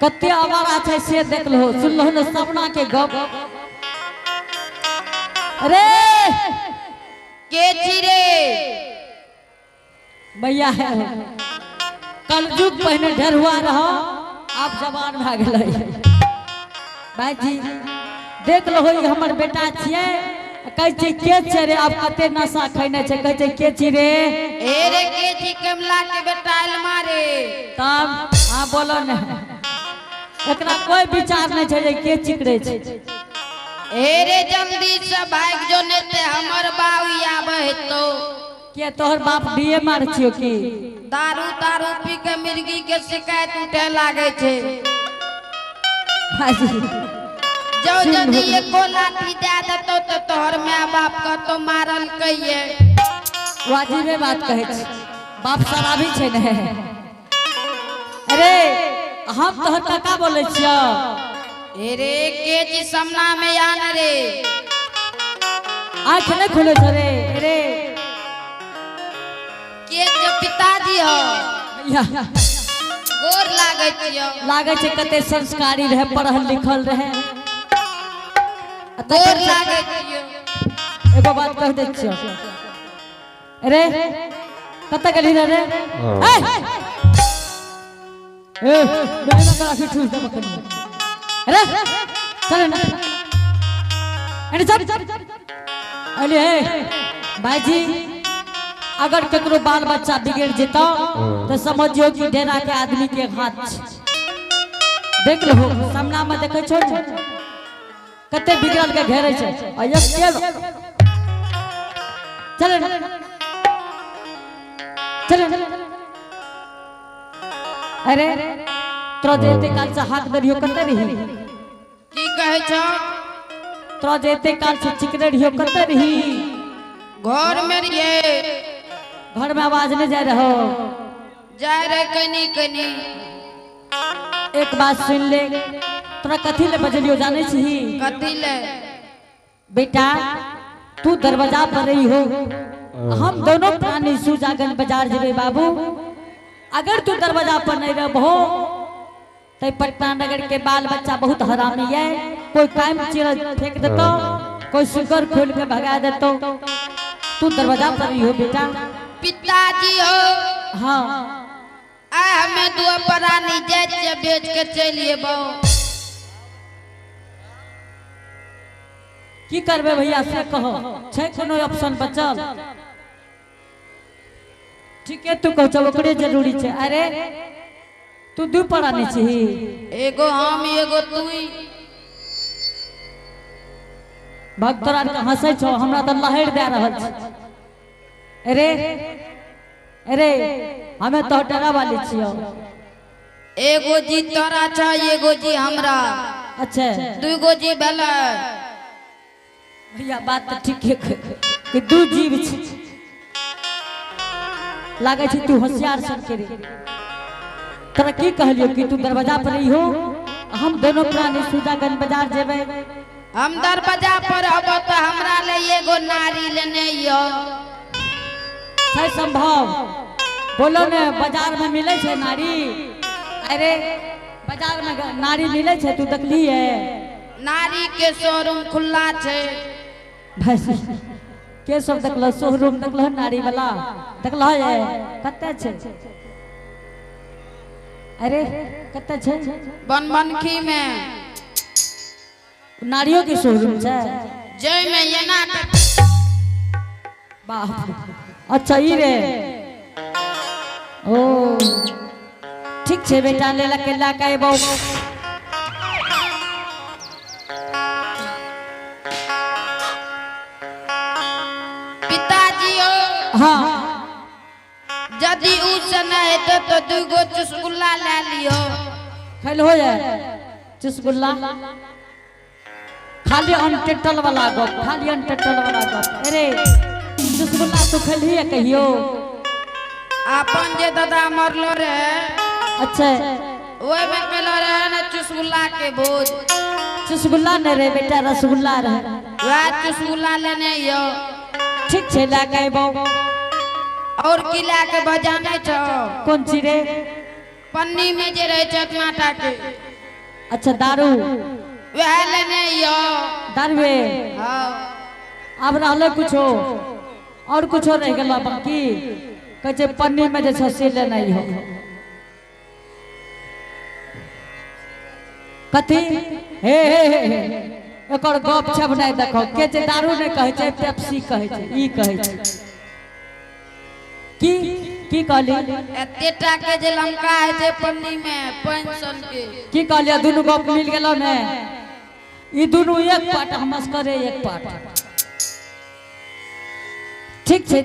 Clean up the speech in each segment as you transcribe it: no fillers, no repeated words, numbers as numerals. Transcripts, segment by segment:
कते आवारा छै से देख लहो, सुनलहो ने सपना के गप। अरे के छी रे? भैया है, कलयुग पहिने ढेरुआ रहो, आब जवान भए गेलै। भाईजी देख लहो, ई हमर बेटा छियै। कहै छै के छै रे? आब कते नशा खैने छै, कहै छै के छी रे? ए रे के छी? कमला के बेटा एलमा रे। तब हाँ बोलो ने, एकरा कोई विचार नहीं छै जे के चिकरे छै। ए रे जल्दी से भागि जो, नहीं ते हमर बाऊ आबै हेतौ। के तोहर बाप डीए मार छियो की? दारू तारू पी के मिर्गी के शिकायत उठे लागे छै। भाईजी जो यदि एको लाठी दे देतौ तो तोहर my बाप कतौ मारल कहिए। वाजिबे बात कहै छै, बाप शराबी छै ने। अरे हम तोहर काका बोलै छियो। ए रे के जी सामना में आन रे? आँख नहीं खुले छै रे? अरे के जो पिताजी हो? भैया गोर लागै छियो। लागै छै कते संस्कारी रहे, पढ़ल लिखल रहे। गोर लागै छियो। एगो बात कह दै छियो। अरे कतऽ गेलही रे? रे ए ए मेरे ना करा ठूस दे बकनी। अरे चल ना, अरे चल। अरे हे भाईजी, अगर केकरो बाल बच्चा बिगड़ जेतो तो समझियो कि डेरा के आदमी के हाथ छै। देख लहो, सामना में देखे छो ने कते बिगड़ल के घेरे छै। आ एक के चल चल। अरे तोरा जे एते काल से हाथ दरियो कते रही? की कहै छौ? तोरा जे एते काल से चिकने रहियो कते रही? घर में रहिए। घर में आवाज नहीं जा रहो? जाय रहे कनी कनी। एक बात सुन ले, तोरा कथी ले बजलियो जाने छी? कथी ले? बेटा तू दरवाजा पर रही हो, हम दोनों प्राणी सुजागंज बाजार जेबे बाबू। अगर तू दरवाजा पर नहीं रहबो तो पटना नगर के बाल बच्चा बहुत हरामी है, कोई कायम चिड़ फेंक देतो, कोई सुगर खोल के भगा देतो। तू दरवाजा पर रही हो बेटा। पिताजी हो। हाँ। आ हमें दू प्राणी जाय छियै, बेच के चलि एबौ। की करबे भैया से कहो, छै कोनो ऑप्शन बचल? ठीक है तू कहो, ओकरे जरूरी छै। अरे तू दू प्राणी छही? एगो हम एगो तू। भक्त तोरा आरके हंसै छौ, हमरा तऽ लहरि दए रहल छै। अरे अरे हमे तो डरा वाली छियौ। एगो जी तोरा छ, एगो जी हमरा। अच्छा। दूगो जी भेलै। भैया बात तऽ ठीके कि दू जीव छै। लागै छै तू होशियार सन के रे। तोरा की कहलियो कि तू दरवाजा पर रही हो, हम दोनों प्राणी सुजागंज बाजार जेबै। हम दरवाजा पर अबो तो हमरा ले एगो नारी लेने यो। छै संभव? बोलो ने, बाजार में मिले छै नारी? अरे बाजार में नारी मिले छै? तू देखली है? नारी के शोरूम खुला छै। भाई के सब देखल शोरूम? देखल नारी वाला देखल है? कते छै? अरे कते छै? बनमनखी में। नारियों के शोरूम छै? जय में एना के। बाप, अच्छा ई रे। ओ ठीक छै बेटा, ले के ला के अयबौ। पिताजी हो। हाँ। यदि उ से नहीं हेतौ तो दूगो चुस्कुल्ला ले लियो। खैल हो जाए चुसगुल्ला? खाली अनटेटल वाला गप, खाली अनटेटल वाला गप। अरे चुसगुल्ला तू खैलही है कहियो? अपन जे दादा मरलो रहे। अच्छा। ओहि में केलो रहे ने चुस्कुल्ला के भोज। चुसगुल्ला नहीं रहे बेटा, रसगुल्ला रहे। वएह चुस्कुल्ला लेने यो। ठीक छै, लए के अयबौ। और की लए के बजाने छौ? कोन चीज रे? पन्नी में जे रहे छै इतना टा के। अच्छा दारू। वह लेने यो। दारुए। हाँ। अब रहले कुछो और कुछो रह गेल बाकी कहै छै पन्नी में जे छै से लेने हो। कथी हे हे हे हे एकर गप छप नहीं देखो के जे दारू नहीं कहै छै पेप्सी कहै छै ई कहै छै की की कहली? एते टा के जे लमका है छै पन्नी में 500 के। की कहलिए? दुनू गप मिल गेलो ने? ई दुनू एक पाट हम करे एक पाट। ठीक छै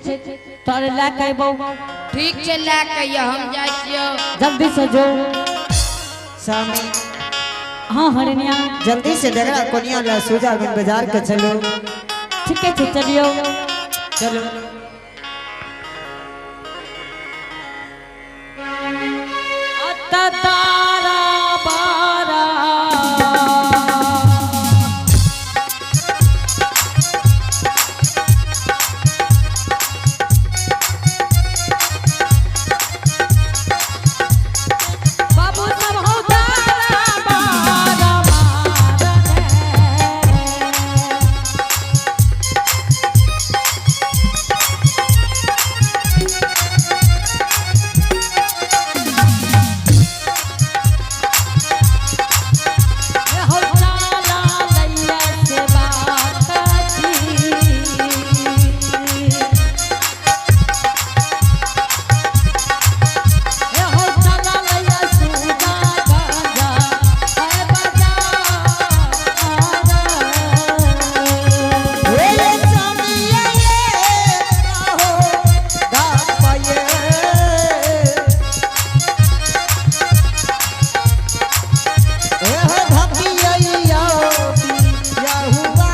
तोरे लए के अयबौ। ठीक छै लए के अइयौ, हम जाइ छियौ। जल्दी से जो। स्वामी। हाँ हरिणिया। जल्दी से डगरा कोनिया ला सुजागंज बाजार के चलो। ठीक है चलियो। चलो। तारा बारा बाबू सब हो तारा बारा मारने। हो चाला लैया से बात की। हो चाला लैया सुजा गांजा है बाजार। हे स्वामी ये हो गापये। हे भक्ति या हुआ।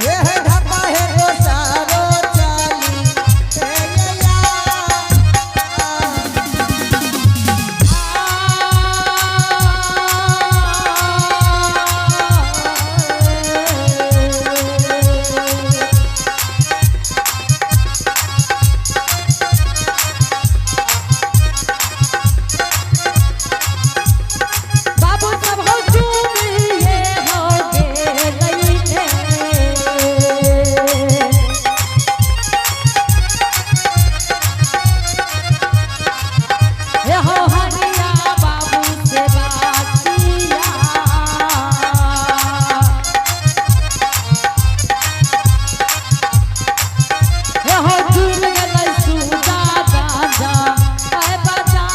हे ढपा हे तो सारो चाली हे या। बाबू सब हो चूमिए हो गेलैने। हे हो हरिया बाबू से बातिया। हे हो झूल गेलै सुजा गांजा ऐ बजा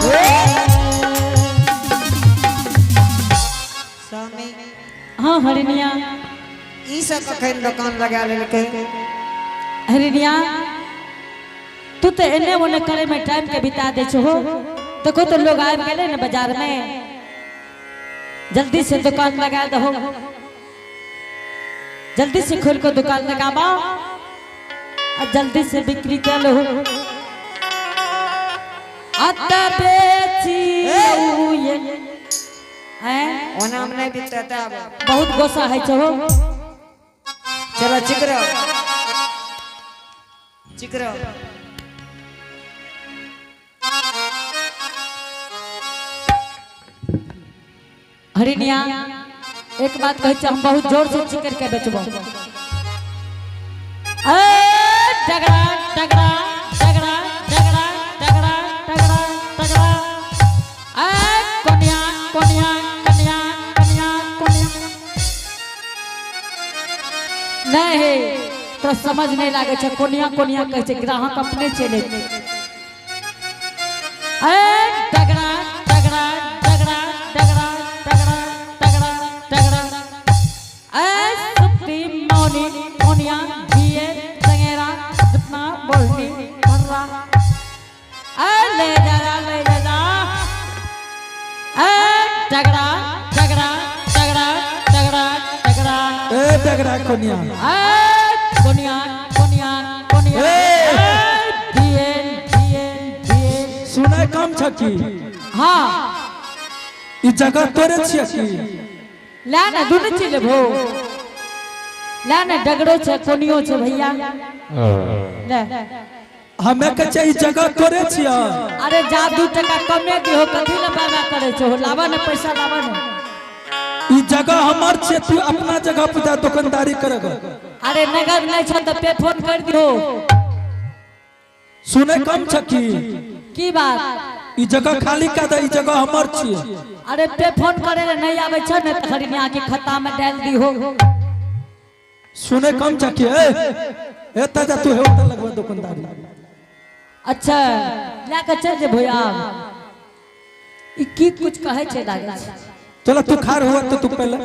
रे। स्वामी। हाँ हरिणिया। ई सब कखन दुकान लगा लेलकै? हरिणिया तू तो एने ओने करे में टाइम के बिता दे छो। देखो तो लोग आबि गेले ने बाजार में, जल्दी से दुकान लगा दहो, जल्दी से खोल के दुकान लगाबा और जल्दी से बिक्री कर लो। अत बेची ये हैं। ओना हम नहीं बिकता तब। बहुत गुस्सा है छो। चलो चिकरो चिकरो। हरिणिया एक बात कहै छी, हम बहुत जोर से चिकर के बेचबो। ए डगरा डगरा डगरा डगरा डगरा डगरा डगरा ए कोनिया कोनिया कन्या कन्या कोनिया। नहीं तो समझ नहीं लागे छै, कोनिया कोनिया कहै छै, ग्राहक अपने चले। ए डगरा डगरा डगरा डगरा डगरा डगरा डगरा ए सुप्ती मौनी कोनिया दिए संगेरा जितना बोलनी भर्रा। ए ले जा ले जा। ए डगरा डगरा डगरा डगरा डगरा ए डगरा कोनिया। ए कोनिया कोनिया कोनिया ए! दिए दिए दिए। सुनाय कम छ की? हाँ। ई जगह तोरे छियै की? ला ना दुनू चीज लेबो। ला ना डगरो छै कोनियो छै भैया। ले। हमे कहै छियै ई जगह तोरे छियै। अरे जा 2 टका कमे दिहो, कथी ले बाबा करे छो, लावा ने पैसा लावा ने। ई जगह हमर छियै, तू अपना जगह पर जा दुकानदारी करग। अरे नगद नहीं छ त पे फोन कर दिहो। सुने कम छ की? की बात? ई जगह खाली कर दे, ई जगह हमर छियै। अरे पे फोन करे ले नहीं आवे छ ने त खरीदनिया के खत्ता में डाल दिहो। सुने कम छ की? ए ए त जा तू हे ओतऽ लगबा दुकानदारी। अच्छा ला के चल जे भैया, ई की कुछ कहै छै लागे छै। चल तू खार हुआ तो तू पहले।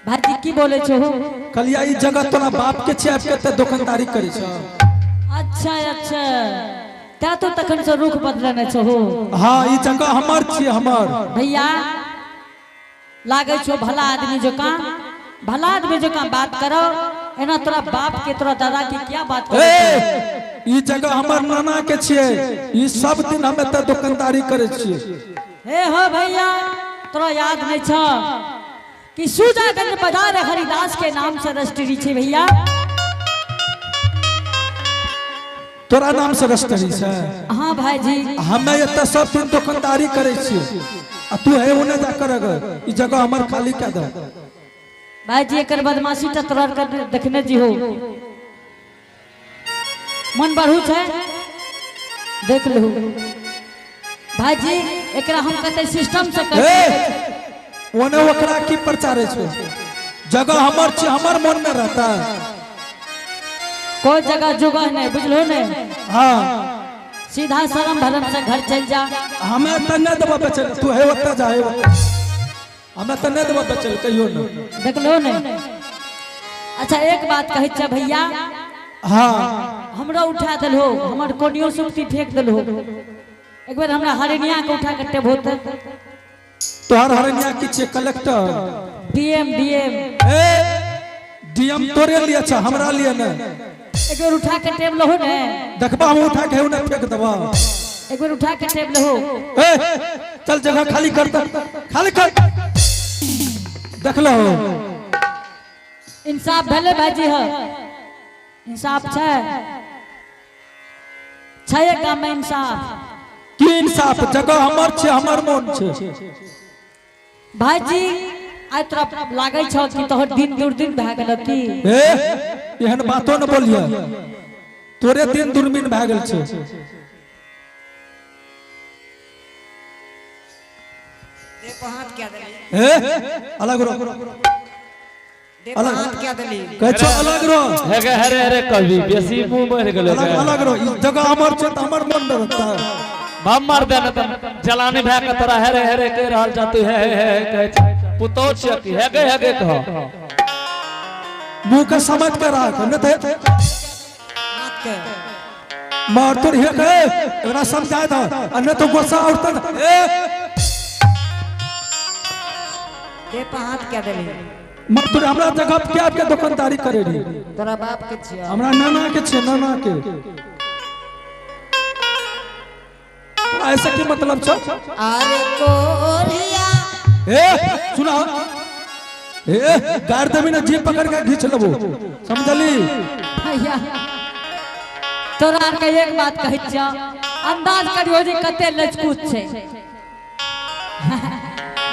भाईजी की बोले छो? कलिया ई जगह तोरा बाप के छियै, आबि के तऽ दुकानदारी करै छ। अच्छा अच्छा, ता तो तखन से रुख बदलने छो। हाँ ई जगह हमर छियै, हमर। भैया लागे छो भला आदमी जकाँ, भला आदमी जकाँ बात करो, एना तोरा बाप के तोरा दादा के क्या बात करो? ए ई जगह हमर नाना के छियै, ई सब दिन हम एतऽ दुकानदारी करै छियै। हे हो भैया तोरा याद नहीं छ कि सूजागंज बाजार हरिदास के नाम से रजिस्ट्री छे भैया? तोरा नाम से रजिस्ट्री छै? हाँ भाईजी। हमे एतऽ सब दिन दुकानदारी करै छियै आ तू हे ओने जा करग, ई जगह हमर खाली कए दे। भाईजी एकर बदमाशी त तोरा कर देखने जी हो, मन बढ़ू छै देख लहू। भाईजी एकरा हम कते सिस्टम से कर ए ओने ओकरा की प्रचार छै? जगह हमर छै, हमर मन में रहता। कोई जगह जुगह नहीं, बुझलो नहीं? हाँ सीधा शरम भरम से घर चल जा। हमें त नहीं देबो बेचल, तू हे ओतऽ जा, हे ओतऽ। हमें त नहीं देबो बेचल कहियो न। देखलो नहीं? अच्छा एक बात कहै छै भैया। हाँ हमरा उठा देलहो, हमर कोनियो सुक्ति फेंक देलहो, एक बार हमरा हरिणिया के उठा के टेबो त। तोहर हरिणिया की छियै? कलेक्टर? डीएम। डीएम। ए डीएम तोरे लिए छ, हमरा लिए नहीं। एक बार उठा के टेब लहो ने। देखबा हम उठा के ने फेंक देबा। एक बार उठा के टेब लहो। ए चल जगह खाली कर दे, खाली कर। देख लो इंसाफ भले भाईजी ह, इंसाफ छै छै गाम में इंसाफ। की इंसाफ? जगह हमर छै, हमर मन छै। भाईजी आइ तोरा लागै छौ कि तोहर दिन दुर्दिन भए गेल की? ए एहन बातो न बोलिए, तोरे दिन दुर्बिन भए गेल छै। ए अलग रहो, अलग कहै छौ अलग रहो। हे गे हरे हरे कवि बेसी मुंह बढ़ गेलो। अलग अलग रहो, ई जगह हमर छै त हमर मन रहता। बम मार दे न त जलानी भए के तोरा हरे हरे कह रहल जा, तू हे हे हे कहै छै। पुतौ छियै की हे गे कह। मुंह के समझ के राख, न त मार तोर हे के एकरा समझा द, आ न तो गुस्सा और त ए दे पर हाथ क्या देली? मत तोर हमरा जगह पे क्या के दुकानदारी करे रही? तोरा बाप के छियै। हमरा नाना के छियै, नाना के। तोरा ऐसा की मतलब छौ? अरे कोरिया। ए सुना, ए गार देबी ना जीभ पकड़ के घींच लेबो, समझली? भैया तोरा आर के एक बात कहै छियौ, अंदाज करियो जे कते लचकूच छै।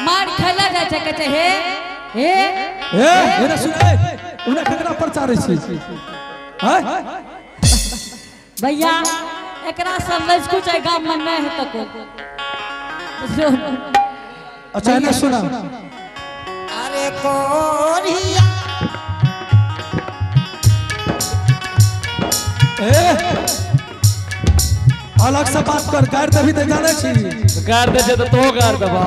मार खेला जाइ छै, कहै छै हे हे। ए एने सुन, ए उन्हें ककरा प्रचार छी? हैं भैया एकरा से लचकूच एहि गाम में नहीं हेतौ कोई। अच्छा एने सुना। अरे कोरिया। ए अलग से बात कर, गार देबी त जानै छी। गार दे छै त तो गार देबा।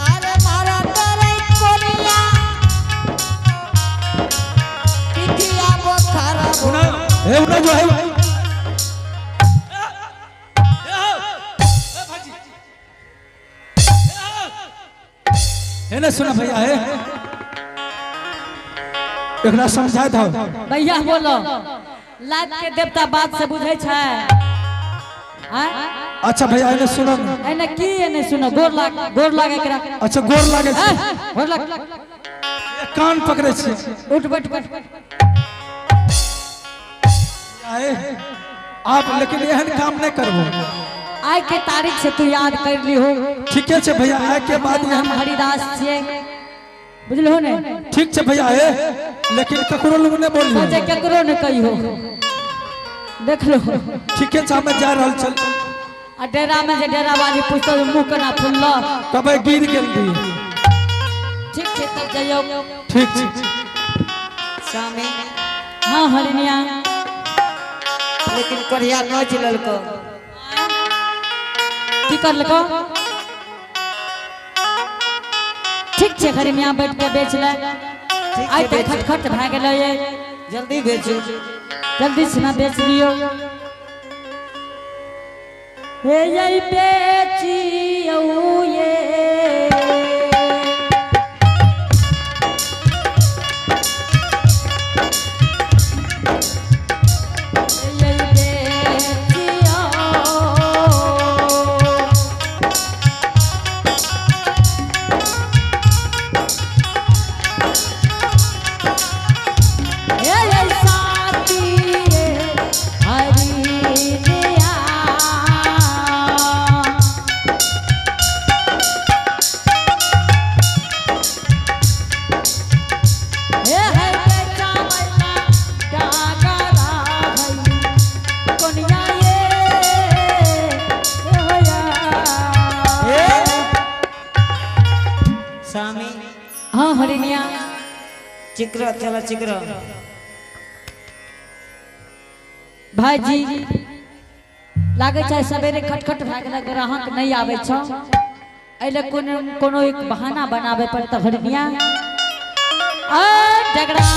अरे मारा तोरे कोरिया पिठिया बोखारा। सुना, हे उन्हें जो है एने सुना भैया, हे एकरा समझा दो। भैया बोलो लात के देवता बात से बुझै छै? अच्छा भैया एने सुनो। एने की एने सुनो, गोर लाग, गोर लाग एकरा। अच्छा गोर लागे छै। गोर लाग। कान पकड़े छै। उठ बैठ बैठ। आए आप लेकिन एहन काम नहीं करबो। आइ के तारीख से तू याद कर ली हो। ठीके छै भैया, आइ के बाद नाम एहन हरिदास छियै, बुझलहो ने? ठीक छै भैया, ए लेकिन ककरो लोग नहीं बोलियो। सोचे केकरो ने कहियो, देख लो। ठीके छै, हमे जा रहल चल। आ डेरा में जे डेरा वाली पूछतो मुंह केना फुललो, कबै गिर गेल रही। ठीक छै तब जइयो। ठीक छै। स्वामी। हाँ हरिनिया। लेकिन कोढ़िया नोच लेलको। की करलको? ठीक छै हरिनिया, बैठ के बेच ले। ठीक आइ छै, तऽ बेचू। खटखट भए गेलै ये। जल्दी बेचू। जल्दी से ना बेच लियो। हे यही बेचियो ये। यही बेचियो। हे ये साथी ये हरिनिया। हे है बेचा मैना डागरा भई कोनिया ये हे होया। स्वामी। हाँ हरिनिया। चिकरो, चलो चिकरो। भाईजी लागै छै सवेरे खटखट भए गेलै, ग्राहक नहि आबै छौ, एहि लए कोनो कोनो एक बहाना बनाबै पड़तौ हरिनिया। आ डगरा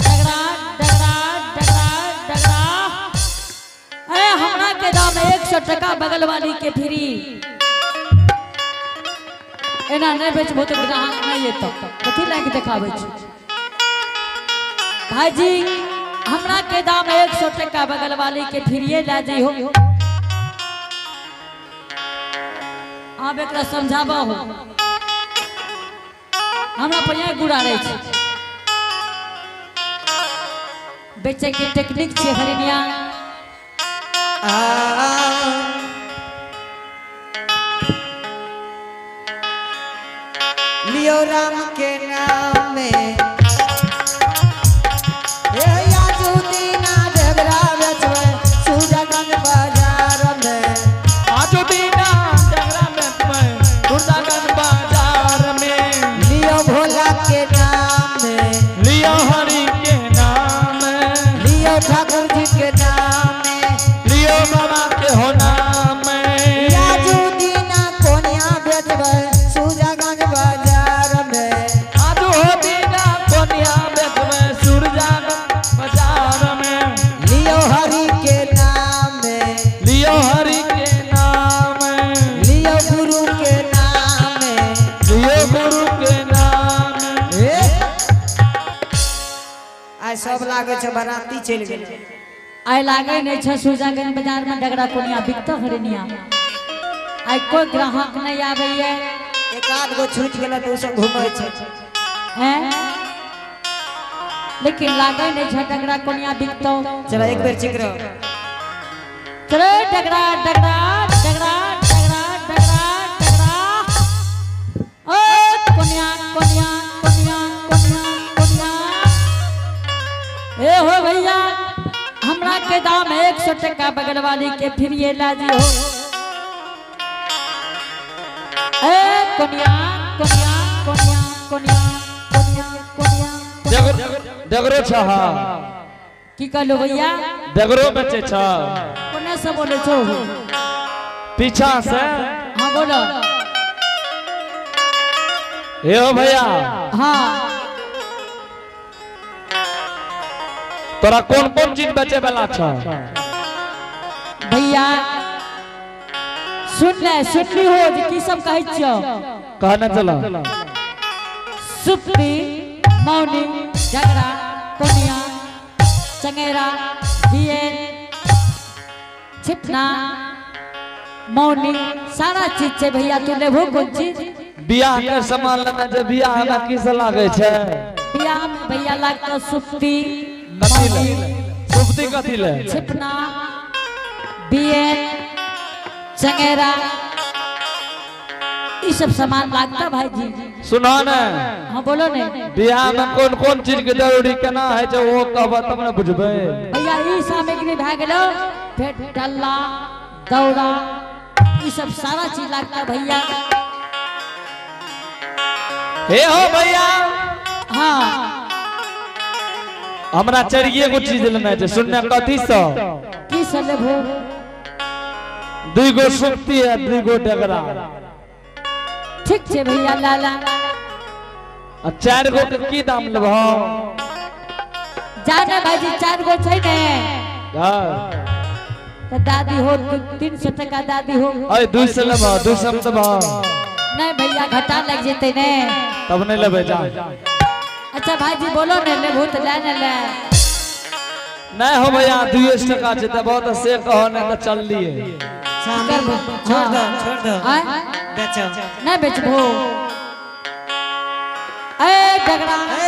डगरा डगरा डगरा डगरा, ए हमरा के दाम 100 टका, बगल वाली के फ्री। एना नहि बेचबो तऽ ग्राहक नहि एतौ, कथी लायक देखाबै छी? भाईजी हमरा के दाम 100 टका, बगल वाली के फ्रीए लए जइहो। आब एकरा समझाबहो, हमरा पर यहाँ गुड़ा रहे छै। बेचे के टेक्निक छै हरिनिया। आ लियो राम के नाम में। ए आजू दीना डगरा बेचबै सूरजगंज बाजार में। आजू दीना डगरा बेचबै सूरजगंज बाजार में। लियो भोला के नाम में। लियो हरि के नाम में। लियो ठाकुर जी के नाम में। लियो बाबा के हो नाम में। आजू दीना कोनिया बेचबै सूरजगंज बाजार में। आजू हो दीना कोनिया बेचबै सूरजगंज बाजार में। लियो हरि के नाम में। लियो हरि के नाम में। लियो गुरु के नाम में। लियो गुरु के नाम में। ए आइ सब लागै छै बराती चलि गेलै। आइ लागै नहि छै सूरजागंज बाजार में डगरा कोनिया बिकतो हरिनिया। आइ कोई ग्राहक नहीं आबैये। एक आध गो छूटि गेलै तऽ ओ सब घूमै छै। हैं, लेकिन लागै नहि छै डगरा कोनिया बिकतो। चलो एक बेर चिकरो। चलो डगरा डगरा डगरा डगरा डगरा डगरा, ओ कोनिया कोनिया कोनिया कोनिया कोनिया। ए हो भैया, हमरा के दाम 100 टका, बगल वाली के फिर लाजी हो। ए कोनिया कोनिया कोनिया कोनिया कोनिया कोनिया। डगरो छ। हाँ। की कहलो भैया? डगरो बेचे छ। कोने से बोले छो? पीछा से। हाँ बोलो। हे हो भैया। हाँ। तोरा कौन कौन चीज बेचे वाला छ? भैया सुन ले, सुन ली हो जे की सब कहै छियो। कहने चलो। सुप्ती मौनी झगड़ा कोनिया चंगेरा बियल छिपना मौनी सारा चीज छै भैया, तू लेबो कोन चीज? बियाह के सामान लेना छै। बियाह में की सब लागे छै? बियाह में भैया लागतो सुप्ती कथी मौनी। ले? सुप्ती कथी ले? छिपना, बियन, चंगेरा, ये सब सामान लागता भाई जी। सुनो ने। हाँ, बोलो ने। बियाह में कोन कोन चीज के जरूरी केना है छै, ओ कहब तब ने बुझबै। भैया, ई सामग्री भए गेलो, फिर डल्ला, दौड़ा, ये सब सारा चीज लागता भैया। हे हो भैया। हाँ। हमरा चारिये गो चीज लेना छै, सुनने कथी सब? की सब लेबो? दुई गो सुप्ती है, दुई गो डगरा। ठीक छै भैया, लाला। आ चारि गो के की दाम लेबहो? जाने भाईजी, चार गो छै ने। हाँ। तो दादी हो 300 टका दादी हो। अरे 200 लेबहो, 200 में देबहो? नहीं भैया, घाटा लग जेते ने। तब नहीं लेबै, जा। अच्छा भाईजी, बोलो ने, लेबो तो ले ने ले। नहीं हो भैया, 200 टका छै देबहो तऽ से कहो, नहीं तऽ चल लिए। स्वामी, छोड़ दो, छोड़ दो। आय? बेचो। नहीं बेचबो। ए डगरा। ए,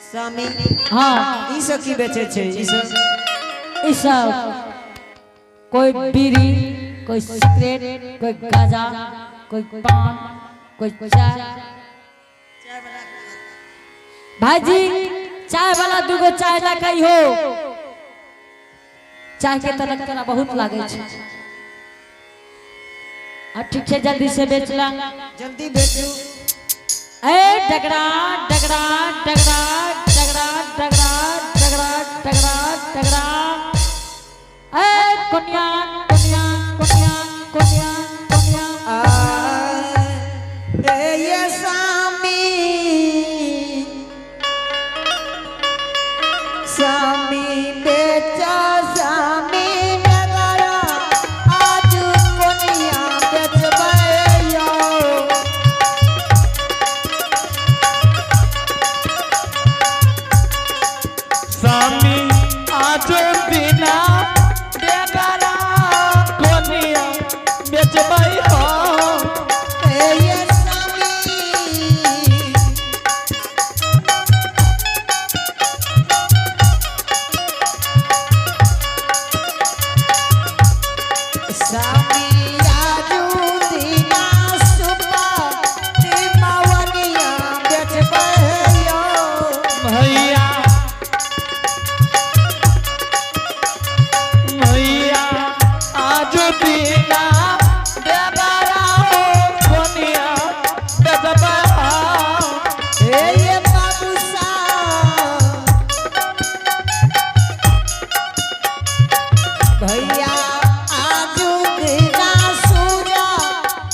स्वामी। हाँ। ई सब की बेचे छै ई सब? ई सब कोई बीड़ी, कोई सिगरेट, कोई गांजा, कोई पान, कोई चाय। भाईजी, चाय वाला दूगो चाय ला कही हो। चाय के तलक तोरा बहुत लागे छै। आ ठीक छै, जल्दी से बेचला। जल्दी बेचू। ए डगरा, डगरा, डगरा, डगरा, डगरा, डगरा, डगरा, डगरा। ए कोनिया, कोनिया, कोनिया, कोनिया, कोनिया। आ ए ये स्वामी, स्वामी बेचा स्वामी डगरा, आज कोनिया बेचबै यौ। स्वामी, आज बिना डगरा कोनिया बेचबै हो। ए ये स्वामी। स्वामी, आजू दिना सुबह मवनिया बेचबै यौ। भैया, भैया, आज बिना डगरा हो कोनिया बेचबै हो। हे ये बाबू साहब, भैया, आजू दिना सूरा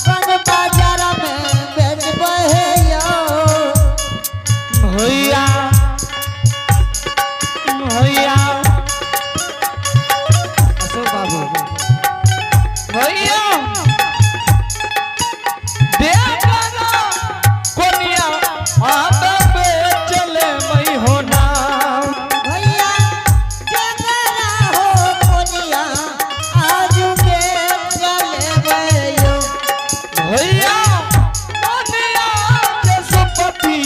बन बाजार में बेचबै यौ। भैया, भैया। अशोक बाबू। भैया, डगरा कोनिया आब बेचले मै होना। भैया, डगरा हो कोनिया आजू बेचले यौ। भैया, कोनिया के सुपति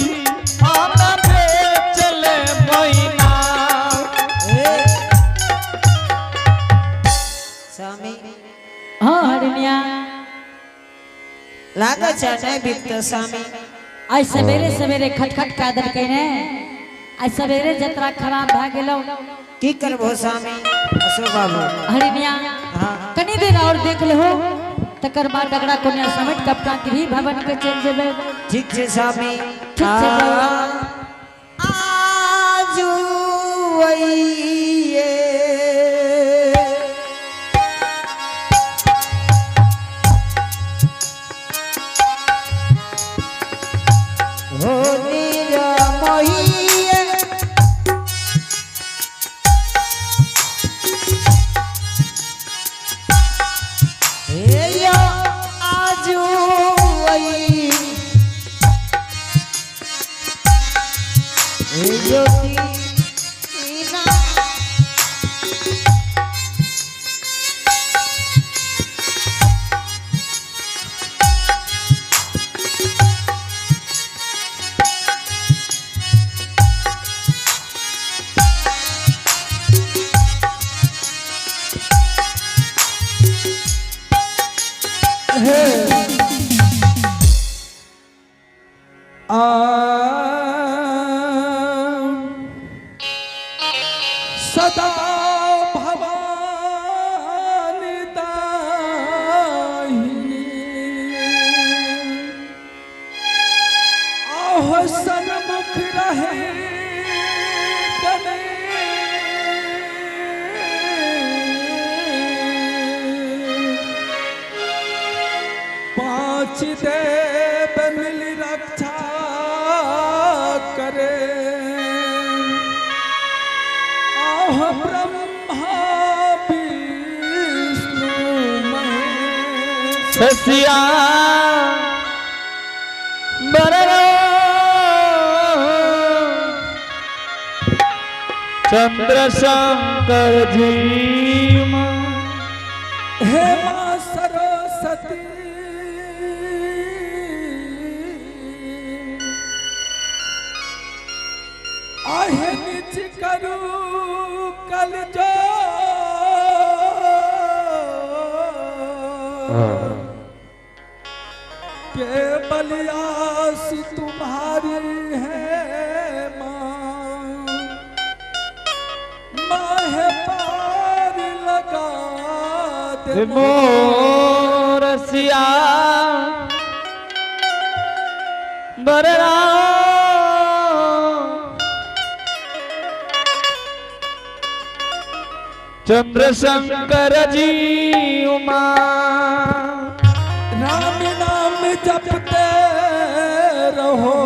आब बेचले मैना। हे स्वामी। हाँ हरिणिया। लागत छै नहि बिकतौ स्वामी। आज सवेरे सवेरे खटखट कए देलकै ने, आज सवेरे जतरा खराब भए गेलो। की करबो स्वामी, अशोक बाबू? हरिणिया। हाँ। कनी देर और देख लेहो, तकर बाद डगरा कोनिया समेट कपड़ा गृह भवन के चलि जेबै। ठीक छै स्वामी। ठीक छै। आजू अइये। हो निरमोहिये। हे यो आजू अइये। हे आ सदा भवानी दाहिनी आहो सन्मुख रहे गने। पाँच देव मिल रक्षा करे आह ब्रह्मा विष्णु महेश ससिया बररो चंद्रशंकर जी माँ। हे माँ सरस्वती आहे निज करू कल जो के बलियास तुम्हारी है माँ माँ है पार लगा दे मोरसिया बररा चंद्रशंकर जी उमा राम नाम जपते रहो।